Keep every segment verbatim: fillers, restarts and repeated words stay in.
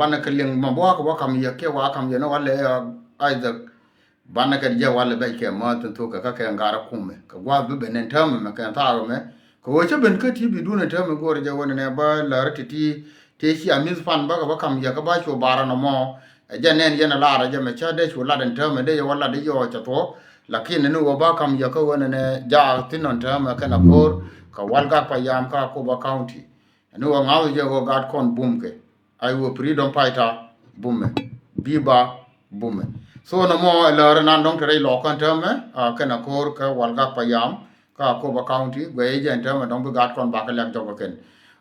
Banɛ kɛ liŋ mɛ bä wakɛ bä kam yɛ kiɛ wa kam yɛ ni walɛ, ɛ, Isaac. Banɛ kɛ jɛ walɛ bɛc kɛ mä thin thok kɛ kä kɛ ŋa̱r ɛ kumɛ kɛ gua̱a̱th bi ben ɛn täämɛ mɛ kɛ thaak mɛ. Kɛ ɣöö cä ben kä ti bi duun ɛn täämɛ go̱o̱rɛ jɛ wänɛ nɛ bä lär ti ti ti ci a mi̱th pan bä kɛ bä kam yɛ kä bä cu barä nɔmɔ. Ɛ jɛ nɛn yɛn ɛ lar ɛ jɛ mɛ cä dee cu lat ɛn täämɛ dee yɛ wä lat i̱ yɔɔ cɛ thuɔ̱k. Lakin ni wä bä kam yɛ kä wänɛ nɛ jaak thin nɔn täämɛ kɛn a ko̱r kɛ Walgak Payam kä Akobo County. Ɛn wä ŋa̱th jɛ wä gaat kɔn bum kɛ. Ai wä Freedom Fighter bumɛ. Biba bumɛ. So nɔmɔ ɛ lär nan dɔ̱ŋ te rɛy lɔɔk kɛn täämɛ, a, kɛn a ko̱r kɛ Walgak Payam kä Akobo County guɛy jɛ ɛn täämɛ dɔ̱ŋ bi gaat kɔn bakɛ lɛk jɔk kɛn.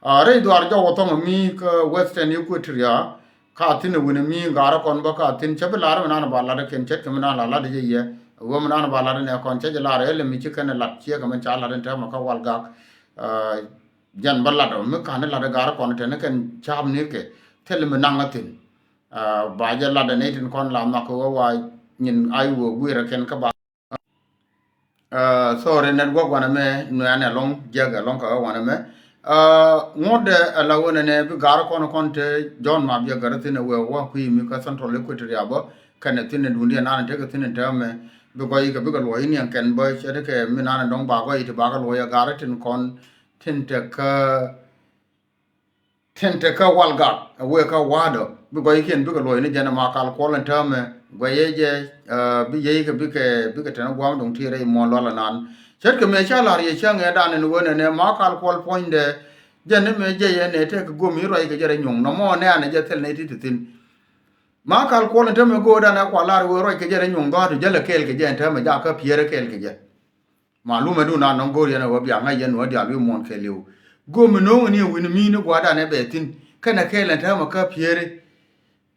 A, rɛy dhuaar jɔk wä thɔŋ mi kä Western Equatoria, ka thin ɛ wi̱n mi ŋa̱r kɔn bä ka thin cä bi lar mi nan ba lat kɛn ce̱tkɛ mi nan la lat jɛ yɛ. Wä mi nan ba lat nɛ kɔn cä jɛ lar ɛ lɛ mi ci kɛn lat ciɛ kɛ mi ca lat ɛn täämɛ kä Walgak. A, Jɛn bä lat ɔ mi ka̱n ilat i̱ ga̱r kɔn tɛn kɛn ca̱a̱p ni kɛ thil mi naŋ a thi̱n. Ba jɛ lat ɛ nɛy tin kɔn la nhɔk kɛ wä wa nyin ay wä gui̱rɛ kɛn kä ba. Sorry, network wanɛ mɛ nuɛɛnɛ ɛlɔ̱ŋ jiäk ɛlɔ̱ŋ kɛ wä wanɛ mɛ. Ŋuɔ̱tdɛ ɛ la wänɛ nɛ bi ga̱r kɔn kɔn te John Map jɛ gär thi̱n ɛ wee wä kui̱ mi kä Central Equatoria bä kɛnɛ thi̱n ɛ duundiɛn nan tekɛ thi̱n ɛ täämɛ bi gɔy kɛ bikɛ luɔ̱c ni ɛn kɛn bä cɛ tekɛ mi nan ɛ dɔ̱ŋ ba gɔy ti bakɛ luɔ̱c ɛ ga̱r tin kɔn tin te kä, tin te kä Walgak ɛ wee kä wa̱a̱dɔ bi gɔykiɛn bikɛ luɔ̱c ni jɛn ɛ Makal Kuɔl ɛn täämɛ guɛyɛ jɛ. Bi yey kɛ bikɛ, bikɛ tɛn gua̱a̱m duŋ ti rɛy muɔ̱ɔ̱n lual ɛnan. Ce̱tkɛ mëë ca la̱r yɛ cäŋ ɛ dan ɛn ɣöö nɛnɛ Makal Kuɔl puɔ̱nydɛ jɛn ni mëë jɛ yɛ nɛ tɛk go̱o̱m i̱ ruac kɛ jɛ rɛy nyuɔ̱ŋ nɔmɔ nɛ anɛ jɛ thil nɛ ti ti thi̱n. Makal Kuɔl ɛn täämɛ go̱o̱r dan ɛ kua la̱r ɣöö ruac kɛ jɛ rɛy nyuɔ̱ŋ dhɔa̱a̱du jälɛ kɛɛl kɛ jɛ ɛn täämɛ jakä piɛɛrä kɛɛl kɛ jɛ. Malumɛ dun a nɔŋ go̱o̱r yɛn ɛ wä bia ŋa̱c yɛn wä diaal wi̱i̱ muɔ̱ɔ̱n kɛɛliw. Go̱o̱mi no̱o̱ŋ ni ɛ wi̱n mi ni gua̱a̱r dan ɛ bɛ thi̱n kɛnɛ kɛɛl ɛn täämɛ kä piɛɛri.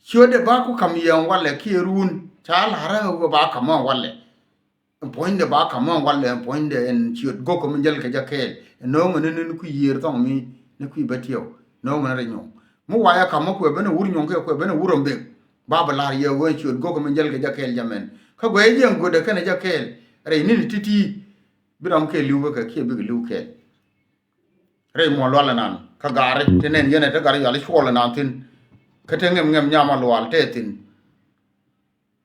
Ciötdɛ ba ku ka̱m yɛ ɛn walɛ kiɛ run ca la̱rä ɛ wä ba ka̱m ɛ ɛn walɛ. Ɛn puɔ̱nydɛ ba ka̱m ɛ ɛn walɛ, ɛn puɔ̱nydɛ ɛn ciöt go̱o̱k mi jäl kɛ jɛ kɛɛl. Ɛn no̱o̱ŋ ɛn ni ni kui̱ yiër thɔŋ mi ni kui̱ bä tiɛw no̱o̱ŋ ɛn rɛy nyuɔ̱ŋ. Mi wayɛ ka̱m ɛ kuɛ ben ɛ wur nyuɔ̱ŋ kiɛ kuɛ ben ɛ wur ɛ mbek. Ba bɛ la̱r yɛ ɣöö ciöt go̱o̱k mi jäl kɛ jɛ kɛɛl jɛ mɛn kä guɛy jiɛn götdɛ kɛnɛ jɛ kɛɛl rɛy ni̱n ti̱ti̱. Bi ram kɛɛl li̱w kä kɛ kiɛ bikɛ li̱w kɛɛl. Rɛy muɔ̱ɔ̱n lual ɛnan kä gaari ti nɛn yɛn ɛ te gari yɔal i̱ cuɔl ɛnan thi̱n. Kä te ŋɛm ŋɛm nyam a lual te thi̱n.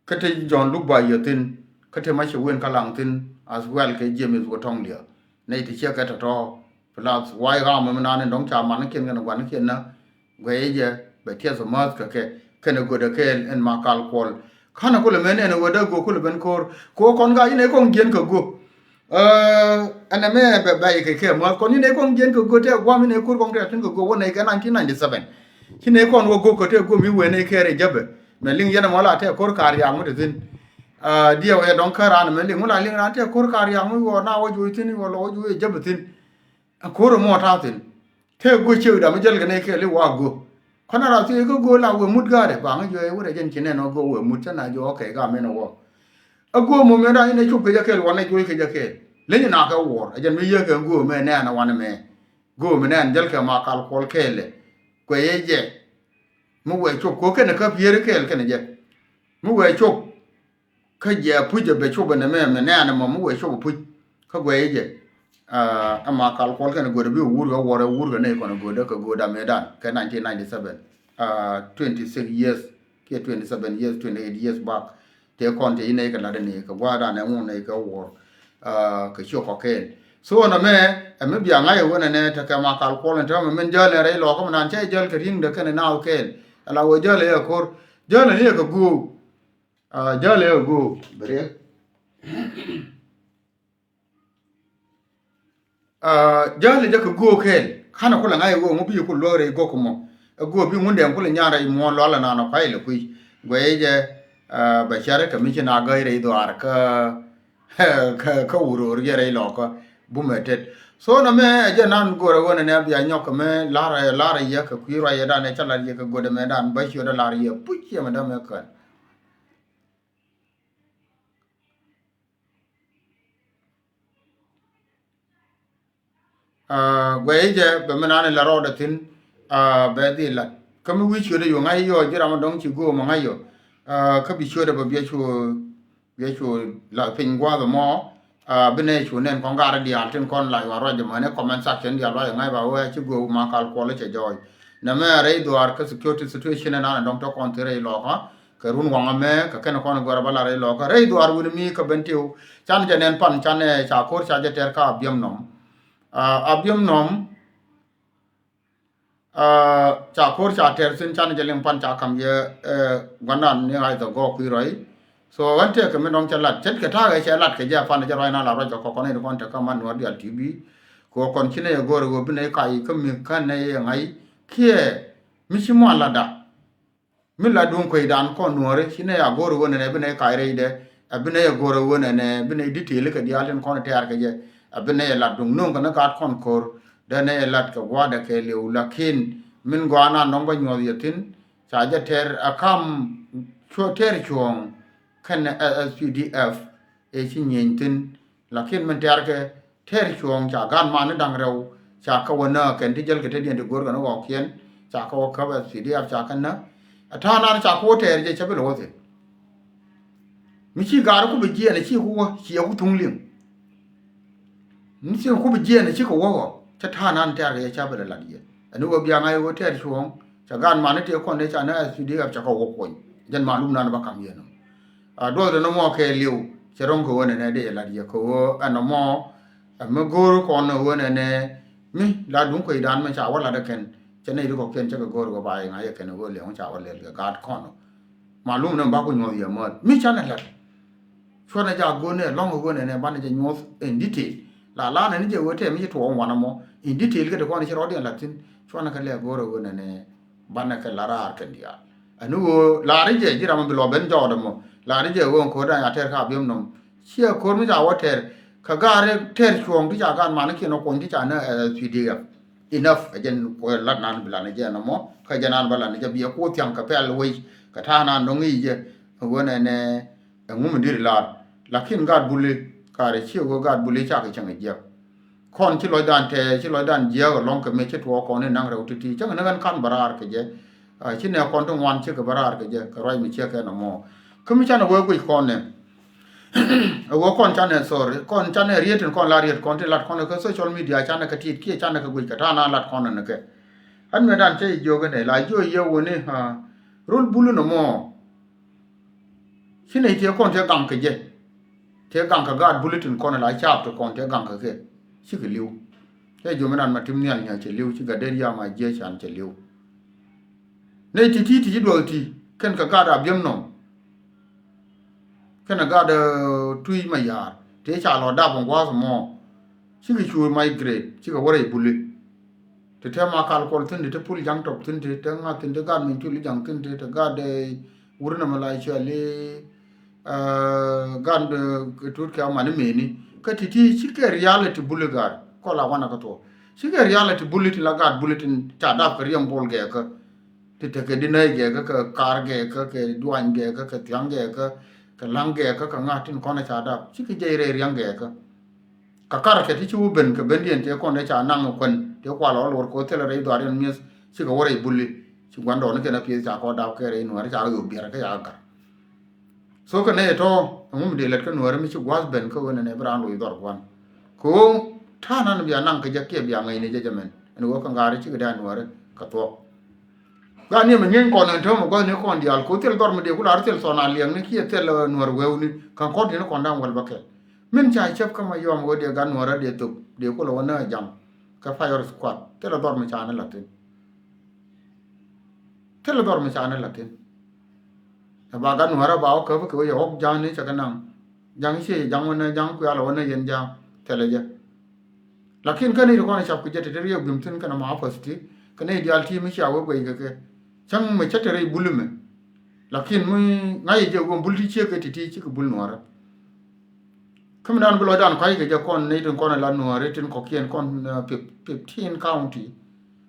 Kä te Jɔ̱ɔ̱n Luk Ba yɛ thi̱n. Kä te Macɛ Wen Kä Laŋ thi̱n as well kɛ James Wä Tɔŋ Liɛ. Nɛy ti ciɛ kɛ tɔ̱tɔ̱. Plus way ram mi naan in dɔ̱ŋ ca man kiɛn kɛn guan kiɛn na. Guɛy jɛ bɛ tiɛth ɔ mäth kɛ kɛ kɛn ɛ göt ɛ kɛɛl ɛn Makal Kuɔl. Ka̱n ɛ kulɛ mɛn ɛn ɛ wä dee go̱o̱k kulɛ ben ko̱r kɛ wä kɔn ka in ɛ kɔŋ jiɛn kɛ go̱o̱k. Ɛn ɛmɛ bɛ bɛ kɛ kɛ muath kɔn inɛ kɔn jiɛn kɛ go̱o̱k tɛ guam inɛ ko̱r kɔn tɛ tin kɛ go̱o̱k wä nɛ kɛ nineteen ninety seven. Ci nɛ kɔn wä go̱o̱k kɛ tɛ go̱o̱k mi wee nɛ kɛ rɛ jäpɛ. Mɛ liŋ yɛn ɛmɔ la tɛ ko̱r ka riaŋ mi te thi̱n. Diɛ wä yɛ dɔ̱ŋ kä raan mɛ liŋ mi la liŋ raan tɛ ko̱r ka riaŋ mi wä na wä juɔc thi̱n wä lɔ wä juɔc jäpɛ thi̱n. Ɛ ko̱r ɛmɔ ta̱a̱ thi̱n. Tëë go̱o̱k ciek dam mi jäl kɛ nɛy kɛɛl i̱ wa go̱o̱k. Kɔn a ra thiec kä go̱o̱k la wëë mut ga̱a̱dɛ ba ŋä juɔc i̱ wut ɛ jɛn ci nɛn ɔ go̱o̱k wëë mut cä na juɔk ɔ kɛc ka min ɛ wä. Ɛ go̱o̱k mɔ mëë ra in ɛ cop kɛ jɛ kɛɛl wanɛ juɔc kɛ jɛ kɛɛl. Leny na kɛ wuɔr ɛ jɛn mi yiëë kɛ go̱o̱k mɛ nɛɛn ɛ wanɛ mɛ. Go̱o̱k mɛ nɛɛn jäl kɛ Makal Kuɔl kɛɛl ɛ. Kuɛ yɛ jɛ. Mi wëë cop ko̱o̱k kɛnɛ kä piëëri kɛɛl kɛnɛ jɛ. Mi wëë cop. Kä jɛ puc ɛ bɛ cop ɛn ɛmɛ mɛ nɛɛn ɛmɔ mi wëë cop ɛ puc. Kä guɛy jɛ. Ɛ Makal Kuɔl kɛn ɛ göödɛ bi wur kɛ wuɔr ɛ wur kɛ nɛy kɔn ɛ göödɛ kɛ göödɛ mɛ dan kɛ nineteen ninety seven. Twenty six years kiɛ twenty seven years, twenty eight years back. Tëë kɔn tëë inɛy kɛ lat ɛn kɛ gua̱a̱r dan ɛ ŋun nɛy kɛ wuɔr. Kɛ ciök kɔ̱kiɛn. So ɛn ɛmɛ ɛ mi bia ŋa̱c ɛ wen ɛnɛ tekɛ Makal Kuɔl ɛn täämɛ min jäl ɛn rɛy lɔɔkä mi nan cä jɛ jäl kɛ ri̱ŋdɛ kɛnɛ naath kɛɛl. Ɛ la wee jäl ɛ yɛ ko̱r. Jäl ɛn yɛ kɛ göök. Jäl ɛ ɣöö bɛ riɛk. Jäl ɛ jɛ kɛ göök kɛɛl. Ka̱n ɛ kulɛ ŋa̱c ɛ ɣöö ŋu bi ku luäk rɛy gök mɔ. Ɛ göök bi ŋundɛ kulɛ nyan rɛy muɔ̱ɔ̱n lual ɛnan ɔ pay lɛ kui̱. Guɛy jɛ bɛ cɛr kɛ mi ci na gäy rɛy dhuaar kä kä wuror jɛ rɛy lɔkä. Bumɛ tet. So nɔmɛ ɛ jɛ nan go̱rɛ ɣöö nɛ nɛ bia nyɔk kɛ mɛ lar lar yɛ kɛ kui̱ ruac yɛ dan ɛ cä lar yɛ kɛ gödɛ mɛ dan bä ciötdɛ lar yɛ puc yɛ mɛ dämɛ kän. Guɛy jɛ bɛ mi nani la rɔɔdɛ thi̱n. Bɛ dhil lat kä mi wi̱i̱ ciötdɛ yɔ ŋa̱c yɔ ji̱ ram mi dɔ̱ŋ ci go̱o̱m ŋa̱c yɔ. Kä bi ciötdɛ bɛ biɛ cu biɛ cu la piny gua̱a̱th mɔ. Bi nɛ cu nɛn kɔn gar diaal tin kɔn la yɔ ruac jɛ mɔ nɛ comment section diaal ruac ŋa̱c ba wee ci go̱o̱m Makal Kuɔl cɛ jɔɔc. Nɛmɛ rɛy dhuaar kä security situation ɛnan ɛ dɔ̱ŋ tɔ̱ kɔn thi̱n rɛy lɔkä kɛ run waŋ ɛmɛ kɛ kɛn kɔn guɛr bä la rɛy lɔkä rɛy dhuaar wi̱n mi kä Bentiu. Can jɛ nɛn pan can ɛ ca ko̱r ca jɛ tɛr kä Abiɛm Nɔm. Abiɛm Nɔm ca ko̱r ca tɛr thi̱n can jɛ liŋ pan ca ka̱m yɛ gua̱ndan ni ɣa̱c dhɛ gɔɔk kui̱ rɔy. So ɣän tëëkɛ mi dɔ̱ŋ cɛ lat ce̱tkɛ ta̱a̱ ɣɛ cɛ lat kɛ jɛ a pan jɛ rɔy na la ruac kɛ kɔk kɔn in kɔn te kä man nuɔr dial ti bi. Kɛ ɣöö kɔn ci nɛ yɛ go̱o̱r ɣöö bi nɛ kac kä mi kä nɛ yɛ ŋa̱c kiɛ mi ci muan latda. Mi la duŋ kuecdan kɔn nuɔ̱ɔ̱ri ci nɛ yɛ go̱o̱r ɣöö nɛnɛ bi nɛ kac rɛydɛ. Ɛ bi nɛ yɛ go̱o̱r ɣöö nɛnɛ bi nɛ detail kɛ diaal tin kɔn tɛɛr kɛ jɛ. Ɛ bi nɛ yɛ lat duŋ no̱o̱ŋ kɛ ni gaat kɔn ko̱r dee nɛ yɛ lat kɛ gua̱a̱dɛ kɛ liw lakin min gɔaa nan dɔ̱ŋ bä nyuɔ̱th yɛ thi̱n. Ca jɛ tɛr a kam cuɔ tɛr cuɔ̱ɔ̱ŋ kɛn S S P D F ëë ci nyieny thi̱n. Lakin min tɛrkɛ tɛr cuɔ̱ɔ̱ŋ ca gan man ni da̱ŋ rɛw ca kä wä nääk kɛn ti jäl kɛ te diɛn ti go̱o̱r kɛn ɣɔɔkiɛn ca kä wä käp S P D F ca kä nä. Ɛ ta̱a̱ nan ca ku wä tɛɛr jɛ cä bi lɛ wä thi̱n. Mi ci gaari ku bi jiɛɛn ɛ ci ku wä ciɛ ku thuŋ liŋ. Ni ci ku bi jiɛɛn ci kɛ wä ɣɔ cä ta̱a̱ nan tɛɛr kɛ yɛ ca bi lɛ lat yɛ. Ɛn wä biaŋ a yɛ wä tɛɛr cuɔ̱ɔ̱ŋ ca gan man ni tëë kɔn dee ca nä S P D F ca kɛ wä kuɔny. Jɛn malum nan ba kam yɛn ɔ. A duɔth dɛ nɔmɔ kɛ liw cɛ ro̱ŋ kɛ wä nɛnɛ dee yɛ lat yɛ kɛ wä ɛn nɔmɔ. Ɛ mi go̱o̱r kɔn wä nɛnɛ mi la duŋ kuecdan mɛ ca wä lat ɛ kɛn cɛ nɛy ti kɔkiɛn cɛ kɛ go̱o̱r wä ba yɛ ŋa̱c ɛ kɛn wä liɛŋ ca wä lɛl kɛ gaat kɔn ɔ. Malum ni ba ku nyuɔth yɛ mät mi canɛ lat. Cuɔnɛ jak go̱o̱nɛ lɔ̱ŋ ɛ ɣöö nɛnɛ banɛ jɛ nyuɔth in detail. La lanɛ ni jɛ ɣöö tɛm mi ci tuɔɔk wanɛ mɔ in detail kä ti kɔn ci rɔɔdiɛn la̱t thi̱n. Cuɔnɛ kɛ lɛ go̱o̱r ɛ ɣöö nɛnɛ banɛ kɛ la raar kɛn diaal. Ɛn ɣöö laari jɛ ji̱ ram mi bi lɔ ben jɔɔdɛ mɔ laari jɛ ɣöö ɛn ko̱o̱r dan ya tɛr ka Abiɛm Nɔm. Ciɛ ko̱o̱r mi ca wä tɛr kɛ gaari tɛr cuɔ̱ɔ̱ŋ ti ca gaat manikiɛn ɔ kuɔny ti ca ni S P D F. Enough ɛ jɛn kuɛ lat nan bi lan ɛ jɛ nɔmɔ kä jɛ nan bä lan ɛ jɛ biɛ kuɔ thiaŋ kɛ pɛl wec kɛ ta̱a̱ nan dɔ̱ŋ i̱ jɛ. Ɛ ɣöö nɛnɛ ɛŋu mi diri lar. Lakin gaat buli kaarɛ ci ɣöö gaat buli cakɛ cäŋ jiäk. Kɔn ci lɔcdan tɛɛ ci lɔcdan jiäk ɛlɔ̱ŋ kɛ mëë ci tuɔɔk kɔn in naŋ rɛw ti̱ti̱ cäŋ ni ɣän ka̱n bä raar kɛ jɛ. Ci nɛ kɔn ti ŋuan cikɛ bä raar kɛ jɛ kɛ ruac mi ciek kɛ nɔmɔ. Kä mi canɛ wee guic kɔn nɛ ɛ wee kɔn canɛ thɔr kɔn canɛ riet in kɔn la riet kɔn ti lat kɔn kɛ social media canɛ kɛ tit kiɛ canɛ kɛ guic kɛ ta̱a̱ na lat kɔn ni kɛ. Ɣän mëë dan cä jiök inɛ la jiök yɛ wuni rol buli nɔmɔ. Ci nɛy tëë kɔn tëë gaŋ kɛ jɛ. Tëë gaŋ kɛ gaat buli tin kɔn la caap ti kɔn tëë gaŋ kɛ kɛ. Cikɛ li̱w. Cɛ jiök mi nan ma tim nhial nyɛ cɛ li̱w ci gat dee riaam a jiɛ can cɛ li̱w. Nɛy ti ti ti ci duɔth ti kɛn kɛ gaat Abiɛm Nɔm. Kɛn ɛ gaat Tuic Mayaar tëë ca lɔ dap in gua̱a̱th mɔ. Cikɛ cu migrate cikɛ wä rɛy buli. Ti te Makal Kuɔl thi̱n ti te Pul Jaŋ Tɔp thi̱n ti te ŋa̱th thi̱n ti gaat Min Cul Jaŋ thi̱n ti te gaat Wur nɛ mɛ la cuali. Gan tut kɛ mani meni kä ti ti ci kɛ reality buli gaat kɔ la wanɛ kä tuɔ ci kɛ reality buli ti la gaat buli ti ca dap kɛ riɛm bol gɛɛkä. Ti tekɛ di nɛy gɛɛkä kɛ kar gɛɛkä kɛ duany gɛɛkä kɛ thiaŋ gɛɛkä kɛ laŋ gɛɛkä kɛ ŋa̱t tin kɔn ca dap ci kɛ jɛy rɛy riaŋ gɛɛkä. Kɛ karkɛ ti ci wä ben kɛ bendiɛn tëë kɔn dee ca naŋ kuän tëë kual ɔ lor kɛ wä thilɛ rɛy dhuaar yɛn mi̱eth cikɛ wä rɛy buli. Ci gua̱ndɔɔŋni kɛn a pi̱eth ca kɔ dap kɛ rɛy nuäärä ca kɛ yo̱o̱k biɛrä kä ca kɛ ga̱r. So kɛ nɛy ɛ tɔ̱ ɛŋu mi dee lät kä nuäärä mi ci gua̱a̱th ben kä ɣöö nɛnɛ bi raan loc dhɔr gua̱n. Kɛ ɣöö ta̱a̱ nan bia naŋ kɛ jɛ kiɛ bia ŋäcni jɛ jɛ mɛn ɛn ɣöö kɛ ŋa̱a̱ri cikɛ dee a nuäärä kɛ thuɔ̱k. Gat ni mɛ nyieeny kɔn ɛn täämɛ gua̱thni kɔn diaal ko̱ thil dhɔr mi dee ku la̱r thil thɔn a liɛŋni kiɛ thil nuäär wewni ka̱n kɔn ti̱ni kɔn da̱ŋ wäl bä kɛl. Min ca cäp kä ma yɔm ɣöö dee gat nuäärä dee thop dee ku lɛ wä nääc jaŋ kɛ payɔr squad thil dhɔr mi ca ni la̱thin. Thil dhɔr mi ca ni la̱thin. Ɛ ba gat nuäärä ba wä käp kɛ wä yɛ ɣɔk ja̱ŋni cɛ kɛ naŋ ja̱ŋ ciɛ ja̱ŋ wä nääc ja̱ŋ kuialɛ wä nääc yɛn ja̱ŋ thilɛ jɛ. Lakin kä nɛy ti kɔn cap kɛ jɛ te te riɛk bim thi̱n kɛnɛ ma apath ti kɛ nɛy diaal ti mi cia wee guɛc kɛ kɛ. Cäŋ mɛ cä te rɛy buli mɛ. Lakin mi ŋa̱c jɛ wee bul ti ciek kɛ ti ti cikɛ bul nuɔrä. Kä mi nan bi lɔcdan kɔc kɛ jɛ kɔn nɛy tin kɔn la nuɔri tin kɔkiɛn kɔn fifteen county.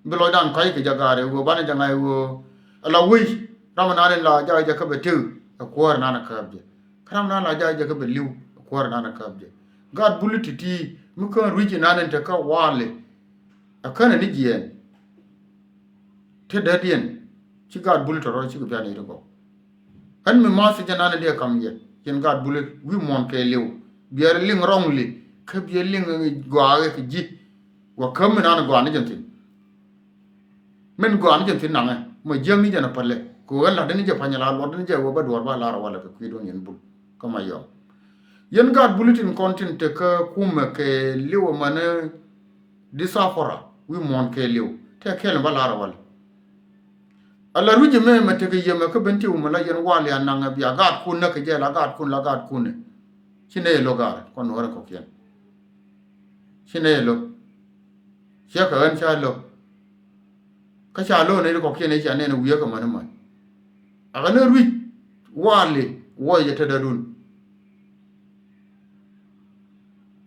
Bi lɔcdan kɔc kɛ jɛ gaari wee banɛ jɛ ŋa̱c wee. Ala wec ram nan in la jakä jɛ kä bɛ tëk ɛ kuäär nan ɛ kääp jɛ. Kä ram nan la jakä jɛ kä bɛ li̱w ɛ kuäär nan ɛ kääp jɛ. Gaat buli ti ti mi kään rui̱c inan in te kä waali. Ɛ känɛ ni jiɛɛn. Te dädiɛn ci gaat buli tɔ̱rɔ̱ cikɛ pian i̱ ti gɔw. Ɣän mi ma̱th jɛ nan in diɛ kam yɛ yɛn gaat buli wi̱i̱ muɔ̱ɔ̱n kɛ li̱w. Biɛr liŋ rɔ̱ŋli kä biɛ liŋ gɔaaɛ kɛ ji̱. Wa käm mi nan gɔaa ni jɛn thi̱n. Min gɔaa ni jɛn thi̱n naŋɛ mɔ jiäkni jɛn a pälɛ kɛ ɣöö ɣän la̱tdä ni jɛ pa̱ny ala luɔtdä ni jɛ ɣöö bä duɔ̱ɔ̱r ba lar a walɛ kɛ kui̱dun yɛn Bul kä Mayɔm. Yɛn gaat Buli tin kɔn tin te kä kumɛ kɛ li̱w amäni Disapora wi̱i̱ muɔ̱ɔ̱n kɛ li̱w te kɛl in ba lar a walɛ. Ala rui̱c ɛmɛ mɛ tekɛ yɛmɛ kä Bentiu mɛ la yɛn wal ya naŋɛ bia gaatkun näk kɛ jɛ la gaatkun la gaatkun ɛ. Ci nɛy ɛ lo̱k gaarɛ kɔn nuɔ̱ɔ̱rɛ kɔ̱kiɛn. Ci nɛy ɛ lo̱k. Ciɛ kɛ ɣän ca lo̱k. Kä ca lo̱k nɛy ti kɔ̱kiɛn ɛ cia nɛn ɛ wi̱i̱ ɛ kɛ mäni mäni. A ɣän ɛ rui̱c wali wuɔc jɛ tetdädun.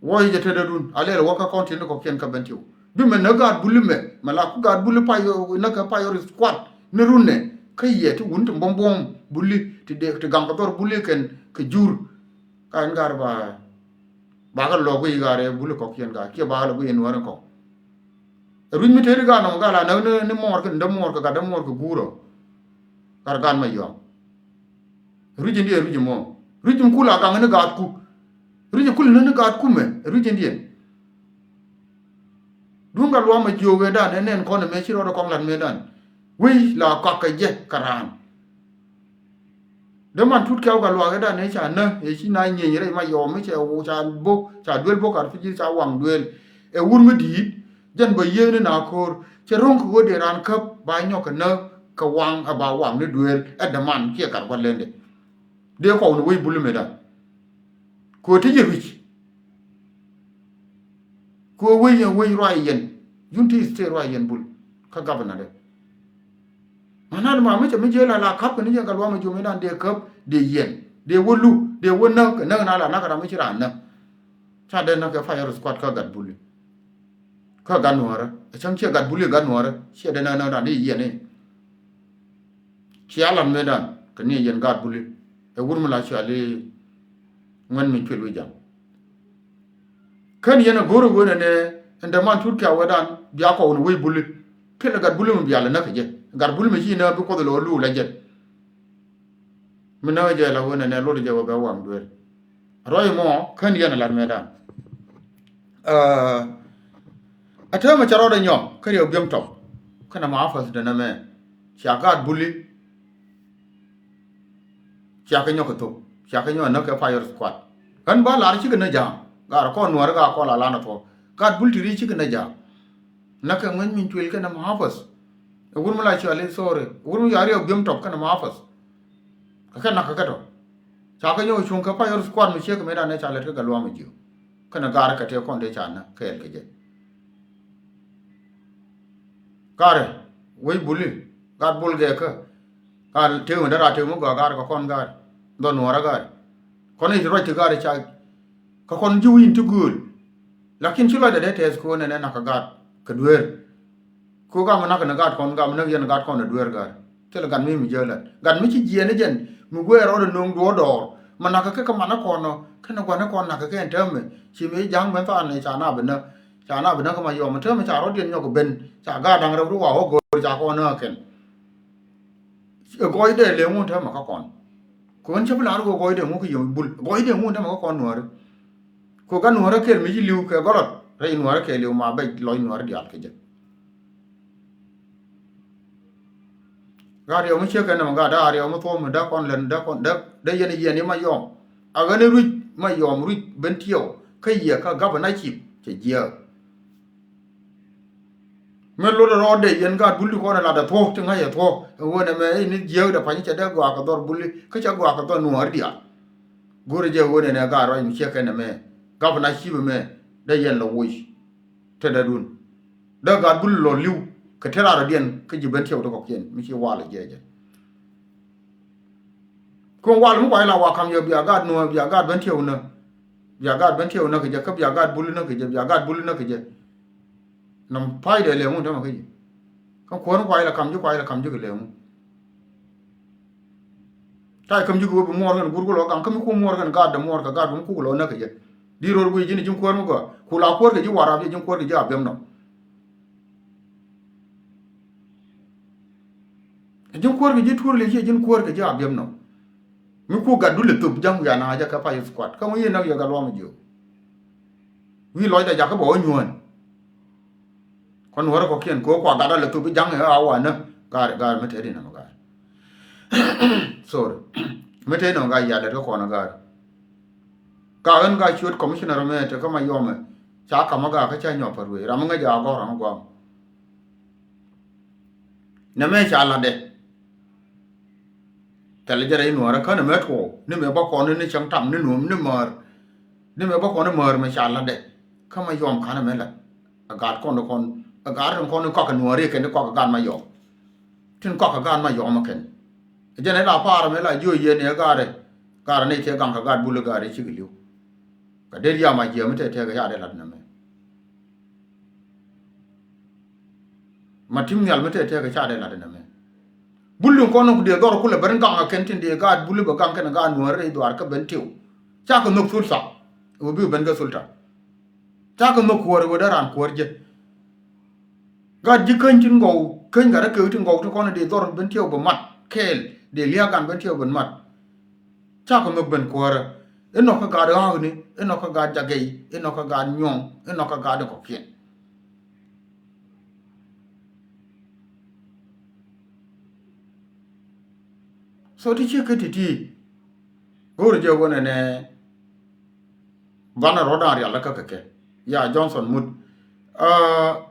Wuɔc jɛ tetdädun a lɛl wä kä kɔn tin ti kɔ̱kiɛn kä Bentiu. Bi mɛ näk gaat Buli mɛ mɛ la ku gaat Buli pay näk kɛ pay ɣɔr squad ni run nɛ kä yɛ ti wun ti buɔ̱m buɔ̱m Buli ti dee ti gaŋ kɛ dhɔr Buli kɛn kɛ jur. Ka ɛn gaat ba ba kɛ lɔk guiy gaat ɛ Buli kɔ̱kiɛn gaat kiɛ ba kɛ lɔk guiy ɛ nuɔ̱ɔ̱r in kɔ̱k. Ɛ rui̱c mi tëëdi gaat nɔmɔ gaat la näk ni ni muɔɔr kɛ ni dämuɔɔr kɛ gat dämuɔɔr kɛ guurɔ. Gat gaat Mayɔm. Rui̱c in diɛn rui̱c in muɔ̱ɔ̱n rui̱c in kul a gaŋ ni gaatku. Rui̱c in kul ni ni gaatku mɛ rui̱c in diɛn. Duŋ gat luam a jiök ëëdan ɛ nɛn kɔn ɛmɛ ci rɔɔdɛ kɔŋ la̱t mëëdan. Wec la kɔak kɛ jɛ kɛ raan. Dee man tut kɛw gat luak ëëdan ɛ ca nä ɛ ci na nyieny rɛy Mayɔm mi cɛ wä ca bo̱k ca duel bo̱k kat pi̱ci ca waŋ duel. Ɛ wur mi di̱i̱t jɛn bä yiëëni na ko̱o̱r cɛ ro̱ŋ kɛ ɣöö dee raan käp ba nyɔk kɛ nä kɛ waŋ ɛ ba waŋ ni duel ɛ däman kiɛ gat gua̱lendɛ. Dee kɔw ni wec Buli mëëdan. Kɛ ɣöö ti ji̱ rui̱c. Kɛ ɣöö wec yɛn wec ruac yɛn. Unity State ruac yɛn Bul kä governor dɛ. Manat ma mi cɛ mi jiɛ la la kap kɛ ni jɛ gat luam a jiök mëëdan dee käp dee yɛn dee wä luk dee wä näk kɛ näk na la näk ram mi ci raan näk. Ca dee näk kɛ fire squad kä gat Buli. Kä gat nuɔ̱ɔ̱rä ɛ cäŋ ciɛ gat Buli gat nuɔ̱ɔ̱rä ciɛ dee näk näk ran dee yɛn i̱. Cia lat mëëdan kɛ ni yɛn gaat Buli. Ɛ wur mi la cuali ŋuɛn mi cuël wi̱c ja̱ŋ. Kän yɛn a go̱r a wen ɛnɛ ɛn däman tut kɛ a wetdan bia kɔw ni wec Buli. Kil ɛ gat Buli mi bia lɛ näk kɛ jɛ gat Buli mi ci näk bi Kuoth lɔ luul ɛ jɛ. Mi näk jɛ la wen ɛnɛ lot jɛ wä bɛ waŋ duel. Ruac mɔ kän yɛn a lat mëëdan. Ɛ täämɛ cɛ rɔɔdɛ nyɔk kä riɛw biɛm tɔk känɛ ma office dɛn ɛmɛ. Cia gaat Buli. Cia kɛ nyɔk kɛ thok cia kɛ nyɔk näk kɛ fire squad. Ɣän ba lar cikɛ nä ja̱a̱ŋ gaar kɔn nuɔ̱ɔ̱ri gaar kɔn la lan a thuɔ̱k. Gaat Buli ti ri cikɛ nä ja̱a̱ŋ. Näk kɛ ŋuɛny min cuël kɛnɛ ma office. Ɛ wur mi la cuali sorry ɛ wur mi ya riɛw biɛm tɔk kɛnɛ ma office. Kɛ kɛ nak kɛ kɛ tɔ ca kɛ nyɔk cuŋ kɛ fire squad mi ciek kɛ mëëdan ɛ ca lɛt kɛ gat luam a jiök. Kɛnɛ gaar kɛ tëë kɔn dee ca nä kɛɛl kɛ jɛ. Gaarɛ wec Buli gaat Bul gɛɛkä. Gaat tëë mi dee raa tëë mi gɔaa gaar kɛ kɔn gaar dhɔ nuɔɔrä gaar. Kɔn i̱ ti ruac ti gaar ca kɛ kɔn ji̱ wi̱i̱n ti gööl. Lakin ci lɔcdɛ dee tɛth ko̱o̱n ɛn ɛ nak kɛ gaat kɛ dueer. Ku gam näk ni gat kɔn gam näk yɛn gat kɔn ɛ dueer gat. Thilɛ gat mi mi jiäk lat gat mi ci jiɛɛn ni jɛn mi wëë rɔɔdɛ no̱o̱ŋ duɔɔdɔɔr. Ma nakä kɛ kɛ manä kɔn ɔ kɛnɛ gua̱nä kɔn nakä kɛ ɛn täämɛ ci mi ja̱ŋ ben thaanɛ ca na bi näk. Ca na bi näk kä ma yɔm täämɛ ca rɔ̱diɛn nyɔk ben ca gaat da̱ŋ rɛw ri wa wä go̱o̱r ca kɔn näk kɛn. Ɛ gɔɔydɛ leŋ wun täämɛ kä kɔn. Kɛ ɣän cä bi la̱r kɛ gɔɔydɛ ŋu kɛ yom Bul gɔɔydɛ ŋu täämɛ kä kɔn nuääri. Kɛ gat nuäärä kɛl mi ci li̱w kɛ gɔlɔt rɛy nuäärä kɛɛliw ma bɛc lɔc nuäärä diaal kɛ jɛ. Gat riɛw mi ciek kɛn nɛmɛ gat daa riɛw mi thuɔ̱k mi däk kɔn lɛn däk kɔn däk dee yɛn yiɛn i̱ ma yɔm. A ɣän i̱ ruic ma yɔm ruic ben tiɛw kä yiɛ kä gabä na cip cɛ jiääk. Mi lot rɔɔdɛ yɛn gaat Bul ti kɔn ɛ lat ɛ thuɔ̱k ti ŋa̱c ɛ thuɔ̱k ɛ ɣöö nɛmɛ i̱ ni jiääk dɛ pa̱ny cɛ dee gɔaa kɛ dhɔr Bul i̱ kä cɛ gɔaa kɛ dhɔr nuäärä diaal. Go̱rɛ jɛ ɣöö nɛnɛ gaat ruac mi ciek kɛn nɛmɛ gabä na cip ɛmɛ dee yɛn lɔ woc. Tetdädun dee gat Bul lɔ li̱w kɛ te raar rɔ̱diɛn kä ji̱ ben tiɛw ti kɔ̱kiɛn mi ci wal ɛ jiɛcɛ. Kun wal mi kuay la wa kam yɛ bia gat nuɔ̱ɔ̱r bia gat ben tiɛw nä. Bia gat ben tiɛw nä kɛ jɛ kä bia gat Bul nä kɛ jɛ bia gat Bul nä kɛ jɛ. Nɔm pa̱ydɛ lɛ ŋun tämɛ kä ji̱. Kä kuäär mi kuay la kam ji̱ kuay la kam ji̱ kɛ lɛ ŋun. Tay käm ji̱ kɛ wä bi muɔɔr kɛn guur ku lɔ gaŋ kä mi ku muɔɔr kɛn gaat dɛ muɔɔr kɛ gaat wä mi kuk lɔ näk kɛ jɛ. Di ro̱r guiy ji̱n ji̱n kuäär mi gɔaa ku la kuäär kɛ ji̱ warap jɛ ji̱n kuäär kɛ ji̱ a biɛm nɔ. Ji̱n kuäär kɛ ji̱ tuur li ciɛ ji̱n kuäär kɛ ji̱ a biɛm nɔ. Mi ku gat dul ɛ thop ja̱ŋ wiaa na jɛ kɛ pay squad kä ŋu yiëë näk yɛ gat luam jiök. Wi̱i̱ lɔcdɛ jakä bɛ wä nyuään. Kɔn wärä kɔkiɛn kɛ ɣöö kua gat alɛ thop i̱ ja̱ŋ ɛ a wanä. Gaari, gaari mi tëëdi nɔmɔ gaari. Sorry. Mi tëëdi nɔmɔ gaari yalɛ kä kɔn gaari. Ka ɣän ka ciöt commissioner mɛ te kä Mayɔmɛ. Ca kamä gaa kä ca nyɔk pär wee. Ram mi ŋäc a gɔ̱r ram mi guam. Nɛ mɛ ca la̱tdɛ. Thɛlɛ jɛ rɛy nuɔɔrä känɛ mɛ tuɔɔk ni mɛ bä kɔn ni cäŋ tam ni nuɔm ni määr. Ni mɛ bä kɔn ni määr mɛ ca la̱tdɛ. Kä Mayɔm kanɛ mɛ la̱t. A gaat kɔn kɔn a gaat tin kɔn ni kɔk a nuɔɔri kɛn ni kɔk a gaat Mayɔm. Tin kɔk a gaat Mayɔm a kɛn. A jɛn ɛ la paarɛ mɛ la jiö yɛn ɛ gaarɛ. Gaarɛ ni cɛ gaŋ kɛ gaat Buli gaarɛ cikɛ li̱w. Kɛ det yam a jiɛ mi tɛtɛkɛ ca dee la̱t nɛ mɛ. Ma tim nhial mi tɛtɛkɛ ca dee la̱t nɛ mɛ. Buli kɔn ku dee dhɔr kulɛ ben gaŋ a kɛn tin dee gaat Buli bɛ gaŋ kɛn gaat nuɔɔri rɛy dhuaar kä ben tiw. Cakɛ nhök thulta. Wä bi ben kä thulta. Cakɛ nhök kuäär wä dee raan kuäär jɛ. Gat ji̱ käny tin gɔw käny gat rɛ kek tin gɔw ti kɔn dee dhɔr ben tiɛw bɛ mat kɛɛl dee lia̱a̱ gan ben tiɛw ben mat. Cakɛ nhök ben kuäärä. Inɔ kä gat ɣa̱a̱kni, inɔ kä gat jagɛy, inɔ kä gat nyuɔ̱ŋ, inɔ kä gat in kɔ̱kiɛn. So ti ciek kä ti̱ti̱ go̱o̱r jɛ wänɛ nɛ banɛ rɔ̱dan rial kä kɛ kɛ. Ya Johnson Mut.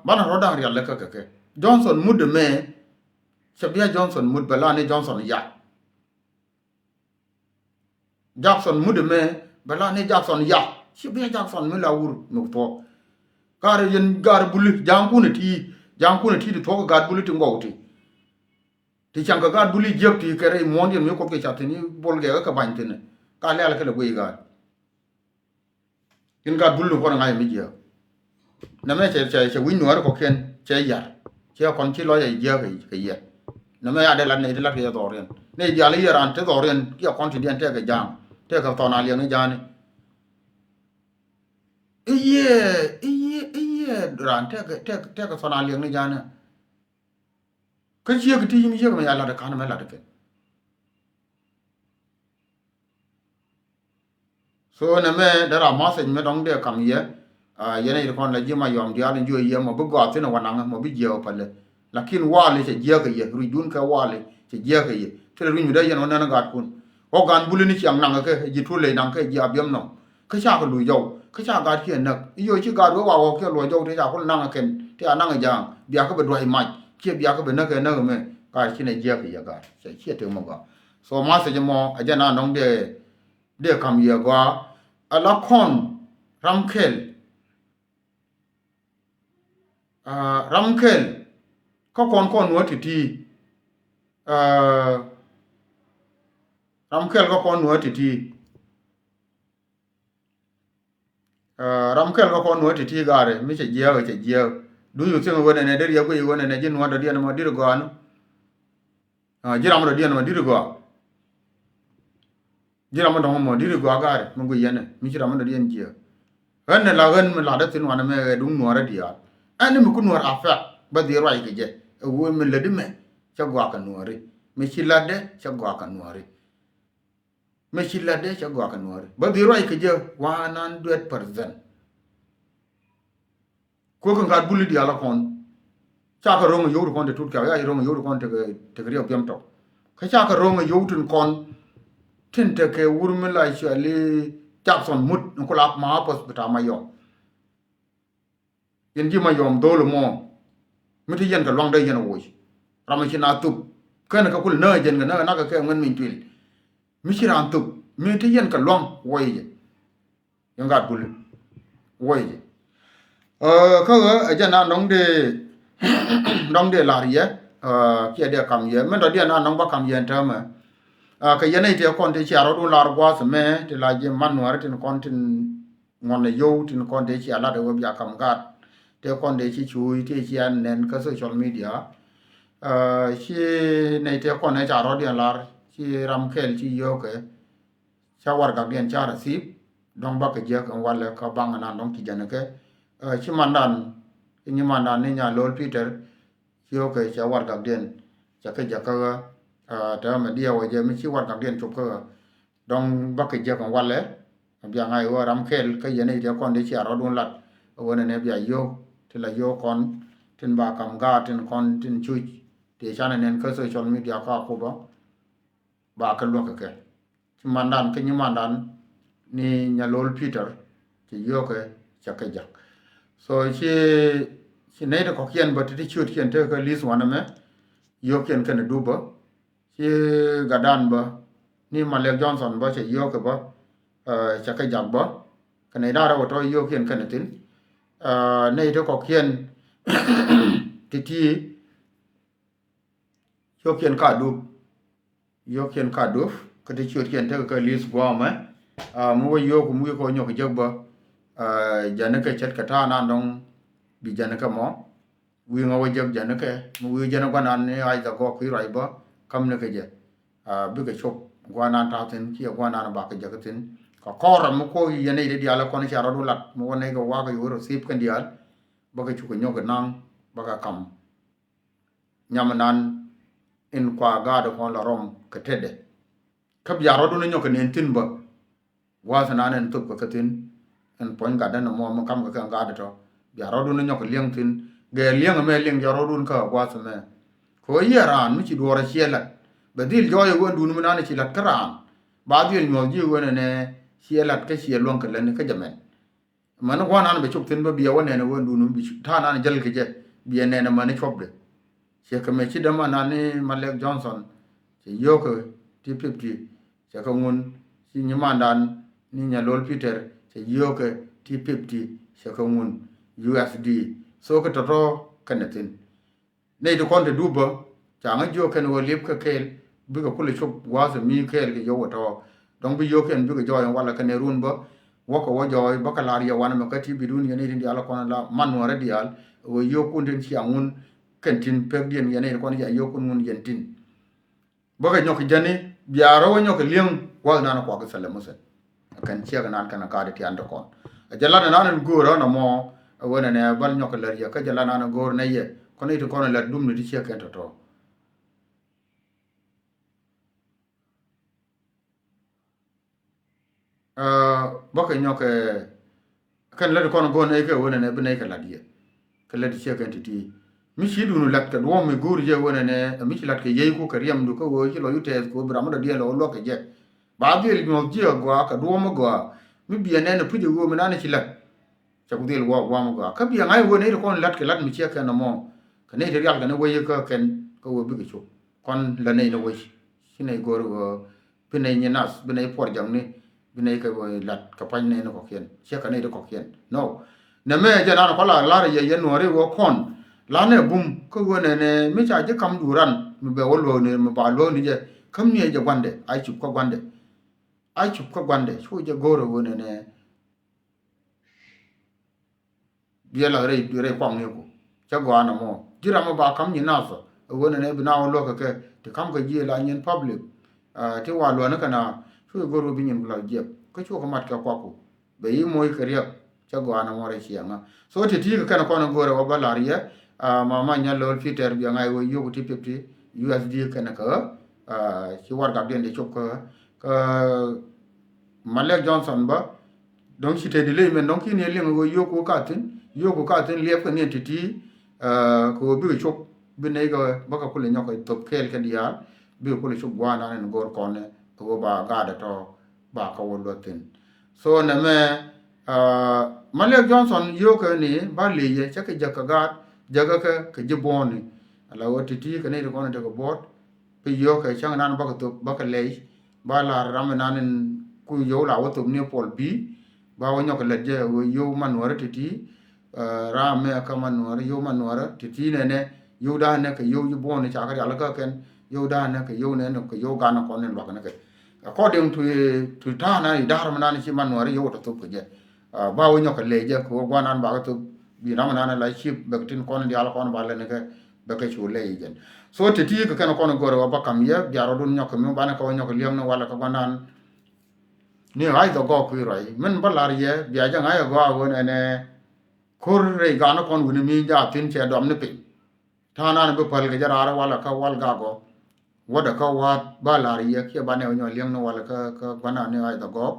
Banɛ rɔ̱dan rial kä kɛ kɛ. Johnson Mut mɛ cɛ bia Johnson Mut bɛ la ni Johnson ya. Jackson Mut mɛ bɛ la ni Jackson ya. Ci bia Jackson mi la wur mi thuɔk. Gaari yɛn gaari Buli ja̱a̱ŋ kunɛ ti ja̱a̱ŋ kunɛ ti ti thuɔk gaari Buli ti ŋɔw ti. Ti caŋ kɛ gaat Buli jiäk ti kɛ rɛy muɔ̱ɔ̱n yɛn mi kuɔth kɛ cath thi̱n i̱ bol gɛɛk kɛ ba̱ny thi̱n. Ka lɛ̈ɛ̈l kɛ lɛ guiy gaat. Yɛn gaat Buli ni kuɔn ŋa̱c mi jiääk. Nɛmɛ cɛ cɛ cɛ wi̱c nuääri kɔ̱kiɛn cɛ yar. Cɛ kɔn ci lɔc a jiääk kɛ yɛ. Nɛmɛ ya dee lat nɛy ti lat kɛ yɛ dhɔriɛn. Nɛy diaal i̱ yɛ raan te dhɔriɛn kiɛ kɔn ti diɛn tɛkɛ ja̱a̱ŋ. Tɛkɛ thɔn a liɛŋ ni ja̱a̱ni. I̱ yɛ i̱ yɛ i̱ yɛ raan tɛkɛ tɛkɛ tɛkɛ thɔn a liɛŋ ni ja̱a̱ni. Kä ciek ti yim ciek mɛ ya lat kan mɛ lat kɛ. So nɛ mɛ dera message mɛ dɔŋ dee kam yɛ. Yɛn a yir kɔn la ji̱ Mayɔm diaal in jiɔ yɛ mɔ bi gɔaa thin wanaŋ mɔ bi jiɛ wä pälɛ. Lakin wali cɛ jiɛ kɛ yɛ ruc dun kɛ wali cɛ jiɛ kɛ yɛ. Thilɛ ruc mi dee yɛn wä nɛn gaat kun. Wä gaan Buli ni ciaŋ naŋ kɛ ji̱ tulɛ naŋ kɛ ji̱ a biɛm nɔm. Kä cakɛ luc jɔw kä ca gaat kiɛ näk i̱ yoc ci gaat wee wa wä kiɛ luɔc jɔw ti ca kul naŋ kɛn ti a naŋ ja̱a̱ŋ biakɛ bɛ duac mac kiɛ biakɛ bɛ näk kɛ näk mɛ. Gaat ci nɛ jiäk kɛ yɛ gaat cɛ ciɛ tek mɔ gɔaa. So message mɔ a jɛ na nɔŋ dee dee kam yɛ gɔaa. A la kɔn ram kɛl. Ram kɛl kä kɔn kɔn nuɔ ti̱ti̱. Ram kɛl kä kɔn nuɔ ti̱ti̱. Ram kɛl kä kɔn nuɔ ti̱ti̱ gaari mi cɛ jiääk cɛ jiääk. Do you think wen ɛnɛ dee riɛk guic wen ɛnɛ ji̱ nuɔ dɔ̱diɛn mɔ di̱t gɔaa ni? Ji̱ ram dɔ̱diɛn mɔ di̱t gɔaa. Ji̱ ram mi dɔ̱ŋ mɔ di̱t gɔaa gaari mi guic yɛn ɛ mi ci ram mi dɔ̱diɛn jiääk. Ɣän ɛ la ɣän mi lat dee thi̱n wanɛ mɛ ɛ duŋ nuɔɔrä diaal. Ɛn ni mi ku nuɔɔr a pɛk bä dhil ruac kɛ jɛ ɛ wee mi lätdi mɛ cɛ gɔaa kɛ nuɔɔri. Mi ci lätdɛ cɛ gɔaa kɛ nuɔɔri. Mɛ ci lat dee cɛ gɔaa kɛ nuɔɔri bä dhil ruac kɛ jɛ one hundred percent. Kuäk kɛ ŋa̱t Buli diaal a kɔn. Cakɛ ro̱ŋ a yio̱w ti kɔn te tut kɛ ya ro̱ŋ a yio̱w ti kɔn tekɛ riɛk biɛm tɔk. Kä cakɛ ro̱ŋ a yio̱w tin kɔn tin tekɛ wur mi la cuali Jackson Mut in ku la ma apɔth bi ta̱a̱ ma yɔk. Yɛn ji̱ Mayɔm dho̱o̱l mɔ mi te yɛn kɛ luaŋ dee yɛn woc. Ram mi ci na thuk kɛn kɛ kul näk jɛn kɛ näk näk kɛ kɛ ŋuɛn min cuil. Mi ci raan thuk mi te yɛn kɛ luaŋ woc jɛ. Yɛn gaat Buli woc jɛ. Kä ɣä ɛ jɛn na nɔŋ dee nɔŋ dee lar yɛ kiɛ dee kam yɛ min dɔ̱diɛn na nɔŋ bä kam yɛ ɛn täämɛ. Kɛ yɛn i̱ tëë kɔn ti cia rɔ̱dun lar gua̱a̱th mɛ ti la ji̱ man nuäärä tin kɔn tin ŋuɔ̱n ɛ yio̱w tin kɔn tëë cia lat ɛ wee bia kam gaat tëë kɔn tëë ci cuuc tëë cia nɛn kä social media. Ci nɛy tëë kɔn ɛ ca rɔ̱diɛn lar ci ram kɛl ci yio̱o̱kɛ ca warɛgakdiɛn ca receive dɔ̱ŋ bakɛ jiäk ɛn walɛ kä baŋ ɛnan dɔ̱ŋ ci jɛn ɛ kɛ. Ci mandan ci nyimandan ni nya lo̱l Peter ci ɣöö kɛ cɛ warɛgakdiɛn cɛ kɛ jɛ kä ɣä. Täämɛ diɛw ɛ jɛ mi ci warɛgakdiɛn cop kä ɣä. Dɔ̱ŋ bä kɛ jiäk ɛn walɛ bia ŋa̱c ɣöö ram kɛl kä yɛn i̱ tëë kɔn dee cia rɔ̱dun lat ɣöö nɛnɛ bia yio̱o̱k ti la yio̱o̱k kɔn. tin ba kam gaat tin kɔn tin cuc ti canɛ nɛn kä social media ka kubä. Ba kɛ luäk kɛ kɛ ci mandan kä nyi mandan ni Nyalol Peter ci yio̱kɛ cɛ kɛ jak. So ci ci nɛy ti kɔkiɛn bä ti ti ciötkiɛn tekɛ kä list wanɛ mɛ yio̱kiɛn kɛn dupä. Ci Gadan bä ni Malek Johnson bä cɛ yio̱kɛ bä cɛ kɛ jak bä. Kɛ nɛy da̱rɛ wä tɔ yio̱kiɛn kɛn thin nɛy ti kɔkiɛn ti ti yio̱kiɛn ka dup. Yio̱kiɛn ka dup kä ti ciötkiɛn tekɛ kä list guamɛ. Mi wä yio̱k mi wi̱i̱ kɛ wä nyɔk jek bä. Jɛn kɛ cɛt kɛ ta̱a̱ nan dɔ̱ŋ bi jɛn kɛ mɔ wi̱i̱ ŋä wä jek jɛn kɛ mi wi̱i̱ jɛn guanan ni Isaac Gɔk kui̱ ruac bä. Kam ni kɛ jɛ bikɛ cop guanan ta̱a̱ thin kiɛ guanan bakɛ jek thin. Kɛ kɔrɛ mi kuɔk yɛn i̱ di diaal kɔn cia rɔdu lat mi wä nɛy kɛ wakɛ yo̱ rɔ thip kɛn diaal. Bä kɛ cukɛ nyɔk kɛ naŋ bä kɛ kam. Nyam nan in kua gaat kɔn la rɔm kɛ tetdɛ. Kä bia rɔdun nyɔk kɛ nen thin bä. Gua̱a̱th nan in thop kɛ kɛ thin in puɔ̱ny gatdä ni mɔ mi kam kɛ kɛ gaat tɔ. Bia rɔdun nyɔk kɛ liɛŋ thin gɛ liɛŋ mɛ liɛŋ jɛ rɔdun kä gua̱a̱th mɛ. Kɛ ɣöö yiëë raan mi ci duɔɔr a ciɛ lat bɛ dhil jɔɔc ɛ wen dun mi nan ci lat kä raan. Ba dhil nyuɔth ji̱ wen ɛnɛ ciɛ lat kä ciɛ luäŋ kɛ lät ni kä jɛ mɛn. Mani gua̱a̱r nan bɛ cop thi̱n bä biɛ wä nɛn ɛ wen dun bi ta̱a̱ nan jäl kɛ jɛ biɛ nɛn ɛ mani cuɔpdɛ. Ciɛ kɛ mɛ ci däma nan ni Malek Johnson cɛ yio̱kɛ ti fifty cɛ kɛ ŋun ci nyimandan ni Nyalol Peter cɛ yio̱kɛ ti fifty cɛ kɛ ŋun U S D. So kɛ tɔ̱tɔ̱ kɛnɛ thi̱n. Nɛy ti kɔn te dup bä ca ŋä jiök kɛn ɣöö liep kä kɛɛl bikɛ kulɛ cop gua̱a̱th mi kɛɛl kɛ yio̱w ɛ tɔ̱. Dɔ̱ŋ bi yio̱w kɛn bikɛ jɔɔy ɛn walɛ kɛn ɛ run bä wäkɛ wä jɔɔy bäkɛ la̱r yɛ wanɛ mɛ kä ti bi run yɛn i̱ tin diaal kɔn la man nuɔ̱ɔ̱rä diaal ɣöö yio̱w kun tin cia ŋun kɛn tin pekdiɛn yɛn i̱ kɔn ca yio̱w kun ŋun yɛn tin. Bä kɛ nyɔk kɛ jäni bia rɔ wä nyɔk kɛ li̱eŋ gua̱th nan kuak kɛ thɛlɛ Muthɛ. Kɛn ciɛk nan kɛn kaat ti tian ti kɔn. Ɛ jɛ lat nan in go̱o̱r ɔn ɛmɔ ɛ wen ɛnɛ bäl nyɔk kɛ lät yɛ kä jɛ lat nan in go̱o̱r nɛ yɛ kɔn i̱ ti kɔn in lät dum ni ti ciɛk kɛn tɔ̱tɔ̱. Bä kɛ nyɔk kɛ kɛn lät kɔn go̱o̱r nɛ kɛ wen ɛnɛ bi nɛ kɛ lat yɛ. Kɛ lät ciɛ kɛn ti̱ti̱ mi ci dun lat kɛ duɔ̱ɔ̱m mi go̱o̱r jɛ wen ɛnɛ mi ci lat kɛ yey ku kɛ riɛmdu kä ɣöö ci lɔ yu tɛth kɛ ɣöö bi ram mi dɔ̱diɛn lɔ luɔk kɛ jɛ. Ba dhil nyuɔ̱th jiɛ gɔaa kɛ duɔ̱ɔ̱m mi gɔaa mi biɛ nɛn ɛ puc ɛ ɣöö mi nan ci lat. Cɛ ku dhil gua̱a̱k gua̱a̱m gɔaa kä biɛ ŋa̱c ɣöö nɛy ti kɔn lat kɛ lat mi ciɛ kɛn ɛmɔ. Kɛ nɛy ti rial kɛn ɛ wec kä kɛn kä ɣöö bikɛ cop kɔn lät nɛy ni wec. Ci nɛy go̱r ɣöö bi nɛy nyi nath bi nɛy puɔr jaŋni bi nɛy kɛ lat kɛ pa̱ny nɛy ni kɔ̱kiɛn ciɛ kɛ nɛy ti kɔ̱kiɛn. No. Nɛmɛ jɛ nan kɔ la lar yɛ yɛ nuɔ̱ɔ̱ri wä kɔn lanɛ bum kä ɣöö nɛnɛ mi ca ji̱ kam duuran mi bɛ wä luɔ̱ɔ̱ni mi ba luɔ̱ɔ̱ni jɛ. Käm ni ɛ jɛ guandɛ a cup kä guandɛ. A cup kä guandɛ cu jɛ go̱o̱rɛ ɣöö nɛnɛ. Biɛ la rɛy rɛy kuaŋ ni ku cɛ gɔaa nɛ mɔ ji̱ ram mi ba kam nyi nath ɛ ɣöö nɛnɛ bi na wä luɔ̱k kɛ kɛ ti kam kɛ ji̱ la nyin public. Ti wa luɔ̱ni kɛ na cu jɛ go̱o̱rɛ ɣöö bi nyin ku la jiɛp kä cu kɛ mat kɛ kuak ku. Bɛ yi moc kɛ riɛk cɛ gɔaa nɛ ŋuɔ̱t rɛy ciɛŋä. So ti ti kɛ kɛn kɔn in go̱o̱rɛ wä bä la̱r yɛ. Mama Nyalol Peter biɛ ŋa̱c wä yio̱k ti fifty U S D kɛn kä ci warɛgakdiɛn dee cop kä kä Malek Johnson bä. Dɔ̱ŋ ci te di ley mɛn dɔ̱ŋ ki̱n yɛ liŋ wä yio̱k wä ka thi̱n yio̱k wä ka thi̱n liɛp kɛ niɛn ti ti. Kɛ wä bikɛ cop bi nɛy kɛ bä kɛ kulɛ nyɔk kɛ thop kɛɛl kɛ diaal bikɛ kulɛ cop gua̱a̱r nan in go̱o̱r kɔn kɛ wä ba gaat ɛ tɔ ba kä wä luɔth thi̱n. So nɛmɛ Malek Johnson yio̱kɛ ni ba ley yɛ cɛ kɛ jäk kɛ gaat jäkä kɛ kɛ ji̱ buɔ̱ɔ̱ni. Ala wä ti̱ti̱ kɛ ni ti kɔn tekɛ buɔ̱ɔ̱t pi yio̱kɛ cäŋ nan bakɛ thop bakɛ lɛy ba la̱r ram nan in ku yio̱w la wä thop ni puɔl bi ba wä nyɔk kɛ lät jɛ wä yio̱w man nuɔ̱rä ti̱ti̱. Ram mɛ kä man nuɔ̱rä yio̱w man nuɔ̱rä ti̱ti̱ nɛnɛ yio̱w da̱a̱n nɛ kɛ yio̱w ji̱ buɔ̱ɔ̱ni ca kɛ rial kä kɛn yio̱w da̱a̱n nɛ kɛ yio̱w nɛn kɛ yio̱w gan kɔn in luak nɛ kɛ. According to to ta̱a̱ nan ida̱r mi nan ci man nuɔri yio̱w tɔ thop kɛ jɛ. Ba wä nyɔk kɛ ley jɛ kɛ wä gua̱n nan bakɛ thop bi ram nan la cip bɛk tin kɔn diaal kɔn ba lɛ ni kɛ bɛ kɛ cu ley jɛn. So ti ti kɛ kɛn kɔn gɔr wä ba kam yɛ bia rɔdun nyɔk kɛ mi banɛ kɛ wä nyɔk kɛ liɛm ni walɛ kɛ gua̱n nan. Ni ɣa̱c dhɔ gɔk kui̱ ruac min ba lar yɛ bia jɛ ŋa̱c ɛ gɔaa wä nɛnɛ. Ko̱r rɛy gan kɔn wuni mi ja thin cɛ dɔm ni piny. Ta̱a̱ nan bi päl kɛ jɛ raar walɛ kä wal gak ɔ. Wädɛ kä wa̱a̱t ba la̱r yɛ kiɛ ba nɛ wä nyɔ liɛŋ ni walɛ kä kä gua̱na ni ɣa̱c dhɛ gɔɔk.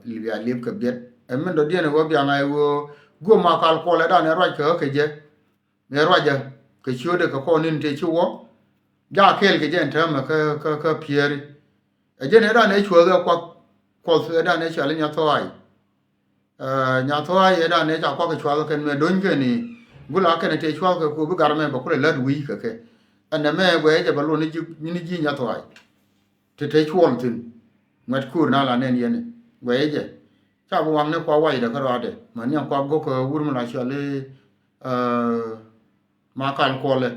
Libi a liep kɛ biɛt ɛ min dɔ̱diɛn ɛ wä biaŋ a ɛ wä guɔ ma kal kuɔlɛ dan ɛ ruac kɛ ɣä kɛ jɛ. mëë ruacä kɛ ciötdɛ kɛ kɔn ni̱n tëë ci wä. Jakä kɛɛl kɛ jɛn täämɛ kä kä kä Pieri. Ɛ jɛn ëëdan ëë cuäth ɛ kuak Kuɔth ëëdan ëë cɔal i̱ Nyathɔaay. Nyathɔaay ëëdan ëë ca kuak cuath kɛn mëë do̱ny kɛn i̱ gula kɛn tëë cuath kɛ ku bi gar mɛ bɛ kulɛ lät wi̱i̱ kɛ kɛ. Ɛn ɛmɛ guɛcɛ bɛ luɔt ni ji̱ ni ji̱ Nyathɔaay. Ti te cuɔl thi̱n ŋuɛt kuur na la nɛn yɛn guɛcɛ. Ca bi waŋni kua wacdɛ kä ruaadɛ mɛ niɛŋ kua go̱k wur mi la cɔal i̱ ma kal kuɔlɛ.